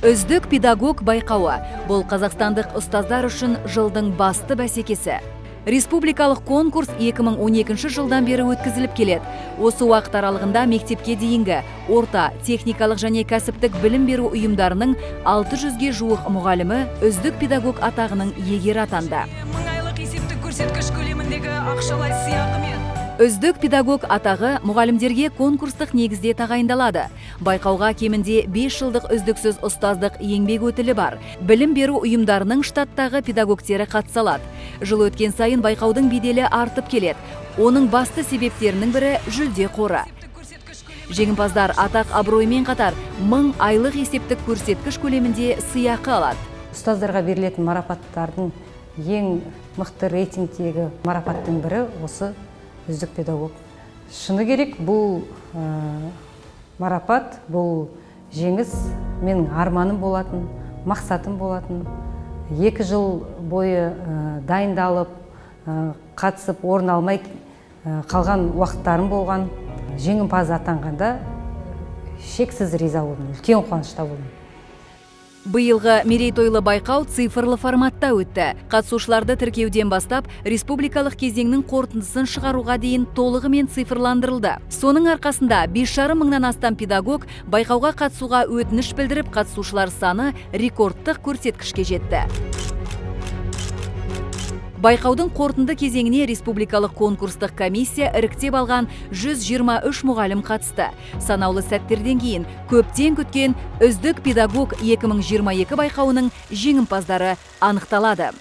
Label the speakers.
Speaker 1: Үздік педагог байқауы — бұл қазақстандық ұстаздар үшін жылдың басты бәсекесі. Республикалық конкурс 2012 жылдан бері өткізіліп келеді. Осы уақыт аралығында мектепке дейінгі, орта, техникалық және кәсіптік білім беру ұйымдарының 600-ге жуық мұғалімі үздік педагог атағының иегері атанды.
Speaker 2: 1000 айлық есептік көрсеткіш көлеміндегі ақшалай сыйақымен.
Speaker 1: Үздік педагог атағы мұғалімдерге конкурстық негізде тағайындалады. Байқауға кемінде 5 жылдық үздіксіз ұстаздық еңбек өтілі бар білім беру ұйымдарының штаттағы педагогтері қатыса алады. Жыл өткен сайын байқаудың беделі артып келеді. Оның басты себептерінің бірі — жүлде қоры. Жеңімпаздар атақ абыроймен қатар 1000 айлық есептік көрсеткіш көлемінде сыйақы алады.
Speaker 3: Ұстаздарға берілетін марапаттардың ең мықты рейтингтегі марапаттың бірі — осы үздік педагог. Шыны керек, бұл марапат, бұл жеңіс менің арманым болатын, мақсатым болатын. 2 жыл бойы дайындалып, қатысып, орын алмай қалған уақыттарым болған. Жеңімпаз атанғанда шексіз риза болдым, үлкен қуанышта болдым.
Speaker 1: Биылғы мерейтойлы байқау цифрлы форматта өтті. Қатысушыларды тіркеуден бастап, республикалық кезеңнің қорытындысын шығаруға дейін толығымен цифрландырылды. Соның арқасында 5,5 мыңнан астам педагог байқауға қатысуға өтініш білдіріп, қатысушылар саны рекордтық көрсеткішке жетті. Байқаудың қорытынды кезеңіне республикалық конкурстық комиссия іріктеп алған 123 мұғалім қатысты. Санаулы сәттерден кейін көптен күткен Үздік педагог 2022 байқауының жеңімпаздары анықталады.